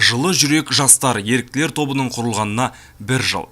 Жылы жүрек жастар еріктілер тобының құрылғанына бір жыл.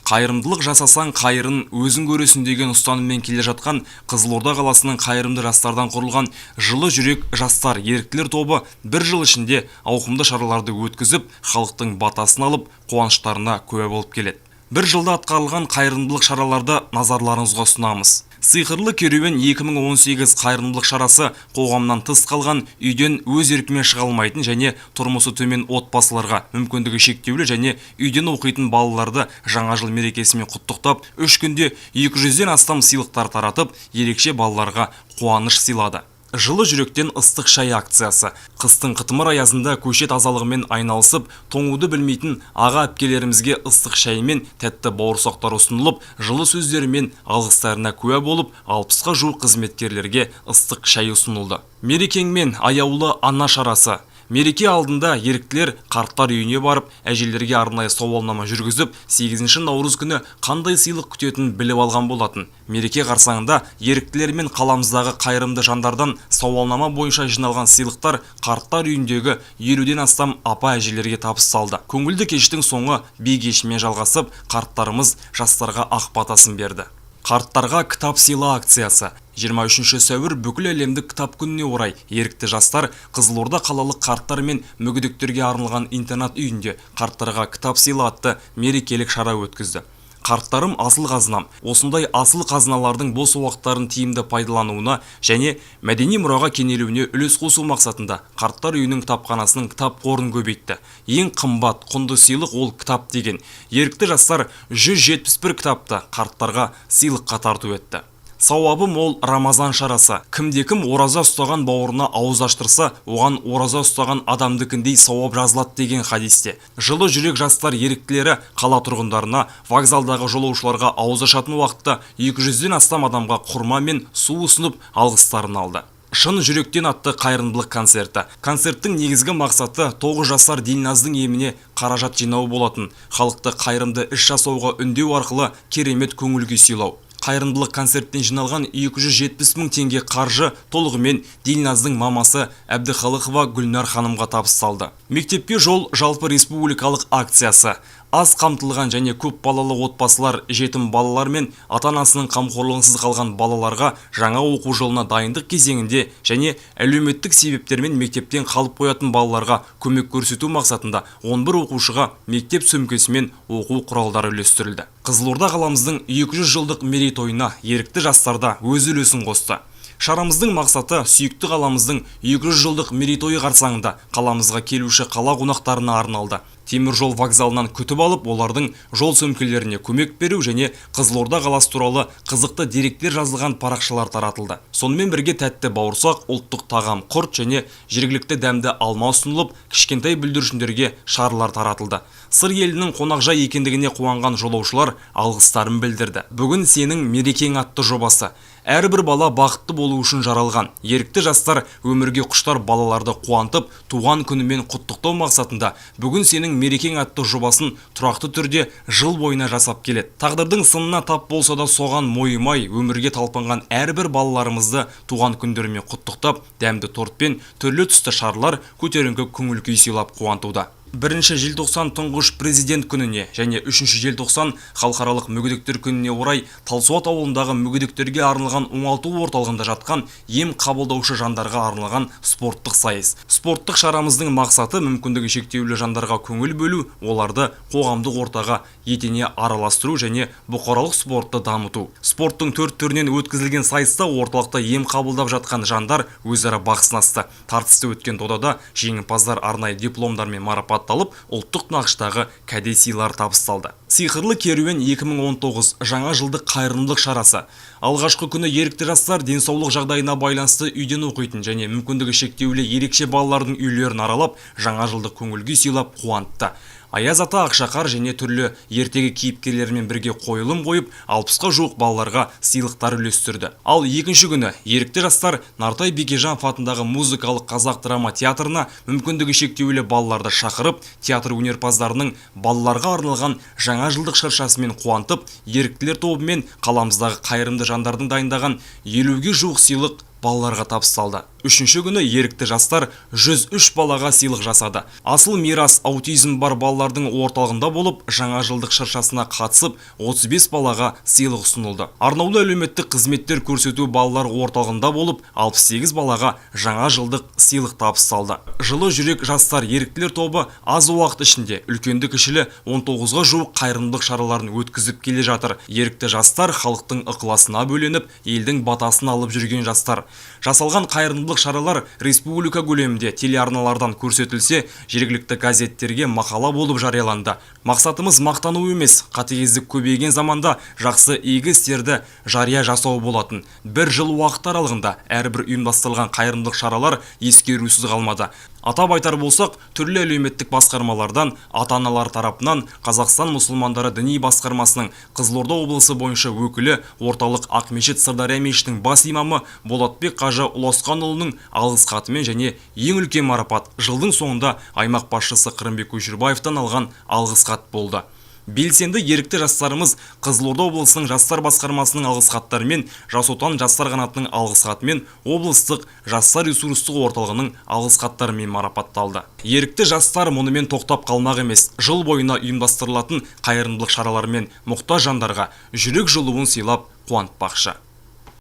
Қайырымдылық жасасаң, қайырын өзің көресің деген ұстаныммен келе жатқан Қызылорда қаласының қайырымды жастардан құрылған Жылы жүрек жастар еріктілер тобы бір жыл ішінде ауқымды шараларды өткізіп, халықтың батасын алып, қуаныштарына куә болып келеді. Бір жылда атқарылған қайырымдылық шараларды назарларыңызға ұсынамыз. Сиқырлы керуен 2018 қайырымдылық шарасы қоғамнан тыс қалған, үйден өз еркімен шыға алмайтын және тұрмысы төмен отбасыларға, мүмкіндігі шектеулі және үйден оқитын балаларды жаңа жыл мерекесімен құттықтап, 3 күнде 200-ден астам сыйлықтар таратып, ерекше балаларға қуаныш сыйлады. Жылы жүректен ыстық шай акциясы. Қыстың қытымыр аязында көше тазалығымен айналысып, тоңуды білмейтін аға әпкелерімізге ыстық шай мен тәтті бауырсақтар ұсынылып, жылы сөздері мен алғыстарына куә болып, 60-қа жуық қызметкерлерге ыстық шай ұсынылды. Мерекеңмен, аяулы ана шарасы. Мереке алдында еріктілер қарттар үйіне барып, әжелерге арнайы сауалнама жүргізіп, 8 наурыз күні қандай сыйлық күтетінін біліп алған болатын. Мереке қарсаңында еріктілер мен қаламыздағы қайырымды жандардан сауалнама бойынша жиналған сыйлықтар қарттар үйіндегі 50-ден астам апа әжелерге табысталды. Көңілді кештің соңы би кешімен жалғасып, қарттарымыз жастарға ақ батасын берді. Қарттарға кітап сыйла акциясы. 23 сәуір, бүкіл әлемдік кітап күніне орай ерікті жастар Қызылорда қалалық қарттар мен мүгедектерге арналған интернат үйінде «Қарттарға кітап сыйла» атты мерекелік шара өткізді. Қарттарым – асыл қазынам. Осындай асыл қазыналардың бос уақыттарын тиімді пайдалануына және мәдени мұраға кенелуіне үлес қосу мақсатында қарттар үйінің кітапханасының кітап қорын көбейтті. Ең қымбат, құнды сыйлық ол кітап деген ерікті жастар 171 кітапты қарттарға сыйлыққа тарту етті. Сауабы мол Рамазан шарасы. Кімде кім ораза ұстаған бауырына ауыз аштырса, оған ораза ұстаған адамдікіндей сауап жазылады деген хадисте. Жылы жүрек жастар еріктілері қала тұрғындарына, вокзалдағы жолаушыларға ауыз ашатын уақытта 200-ден астам адамға құрма мен су ұсынып, алғыстарын алды. Шын жүректен атты қайырымдылық концерті. Концерттің негізгі мақсаты 9 жасар Дильназдың еміне қаражат жинау болатын. Халықты қайырымды іс жасауға үндеу арқылы керемет көңіл күй сыйлау. Қайырымдылық концерттен жиналған 270 мың теңге қаржы толығымен Дильназдың мамасы Әбдіхалықова Гүлнар ханымға табысталды. Мектепке жол жалпы республикалық акциясы. Аз қамтылған және көп балалы отбасылар, жетім балалар мен ата-анасының қамқорлығынсыз қалған балаларға жаңа оқу жылына дайындық кезеңінде және әлеуметтік себептермен мектептен қалып қоятын балаларға көмек көрсету мақсатында 11 оқушыға мектеп сөмкесі мен оқу құралдары үлестірілді. Қызылорда қаламыздың 200 жылдық мерейтойына ерікті жастар да өз үлесін қосты. Шарамыздың мақсаты сүйікті қаламыздың 200 жылдық мерейтойы қарсаңында қаламызға келуші қала қонақтарына арналды. Темір жол вокзалынан күтіп алып, олардың жол сөмкелеріне көмек беру және Қызылорда қаласы туралы қызықты деректер жазылған парақшалар таратылды. Сонымен бірге тәтті бауырсақ, ұлттық тағам құрт және жергілікті дәмді алма ұсынылып, кішкентай бүлдіршіндерге шарлар таратылды. Сыр елінің қонақжай екендігіне қуанған жолаушылар алғыстарын білдірді. Бүгін сенің мерекең атты жобасы. Әрбір бала бақытты болу үшін жаралған. Ерікті жастар өмірге құштар балаларды қуантып, туған күнімен құттықтау мақсатында «Бүгін сенің мерекең» атты жобасын тұрақты түрде жыл бойына жасап келеді. Тағдырдың сынына тап болса да, соған мойымай, өмірге талпынған әрбір балаларымызды туған күндерімен құттықтап, дәмді тортпен, түрлі түсті шарлар, көтеріңкі көңіл күй сыйлап қуантуда. 1 желтоқсан, Тұңғыш президент күніне және 3 желтоқсан, Халықаралық мүгедектер күніне орай Талсуат ауылындағы мүгедектерге арналған оңалту орталығында жатқан ем қабылдаушы жандарға арналған спорттық сайыс. Спорттық шарамыздың мақсаты мүмкіндігі шектеулі жандарға көңіл бөлу, оларды қоғамдық ортаға етене араластыру және бұқаралық спортты дамыту. Спорттың төрт түрінен өткізілген сайыста орталықта ем қабылдап жатқан жандар өзара бақ сынасты. Тартысты өткен додада жеңімпаздар арнайы дипломдармен марапатталып, ұлттық нақыштағы кәде сыйлар табысталды. Сиқырлы керуен 2019 жаңа жылдық қайырымдылық шарасы. Алғашқы күні ерікті жастар денсаулық жағдайына байланысты үйден оқитын және мүмкіндігі шектеулі ерекше балалардың үйлерін аралап, жаңа жылдық көңіл күй сыйлап қуантты. Аяз ата, Ақшақар және түрлі ертегі кейіпкерлерімен бірге қойылым қойып, 60-қа жуық балаларға сыйлықтар үлестірді. Ал екінші күні ерікті жастар Нартай Бекежанов атындағы музыкалық қазақ драма театрына мүмкіндігі шектеулі балаларды шақырып, театр өнерпаздарының балаларға арналған жаңа жылдық шыршасымен қуантып, еріктілер тобымен қаламыздағы қайырымды жандардың дайындаған 50-ге жуық сыйлық балаларға табысталды. Үшінші күні ерікті жастар 103 балаға сыйлық жасады. Асыл мирас аутизм бар балалардың орталығында болып, жаңа жылдық шыршасына қатысып, 35 балаға сыйлық ұсынылды. Арнаулы әлеуметтік қызметтер көрсету балалар орталығында болып, 68 балаға жаңа жылдық сыйлық табысталды. Жылы жүрек жастар еріктілер тобы аз уақыт ішінде үлкенді кішілі 19-ға жуық қайырымдылық шараларын өткізіп келе жатыр. Ерікті жастар халықтың ықыласына бөленіп, елдің батасын алып жүрген жастар. Жасалған қайырымдылық шаралар республика көлемінде телеарналардан көрсетілсе, жергілікті газеттерге мақала болып жарияланды. Мақсатымыз мақтану емес, қатыгездік көбейген заманда жақсы игі істерді жария жасау болатын. Бір жыл уақыт аралығында әрбір ұйымдастырылған қайырымдылық шаралар ескерусіз қалмады. Атап айтар болсақ, түрлі әлеуметтік басқармалардан, ата-аналар тарапынан Қазақстан мұсылмандары діни басқармасының Қызылорда облысы бойынша өкілі, орталық Ақмешіт Сырдария мешітінің бас имамы Болатбек қажы Ұласқанұлының алғыс хатымен және ең үлкен марапат жылдың соңында аймақ басшысы Қырымбек Көшербаевтан алған алғыс хат болды. Белсенді ерікті жастарымыз Қызылорда облысының жастар басқармасының алғыс хаттарымен, Жас Отан жастар қанатының алғыс хатымен, облыстық жастар ресурстық орталығының алғыс хаттарымен марапатталды. Ерікті жастар мұнымен тоқтап қалмақ емес, жыл бойына ұйымдастырылатын қайырымдылық шараларымен мұқтаж жандарға жүрек жылуын сыйлап қуантпақшы.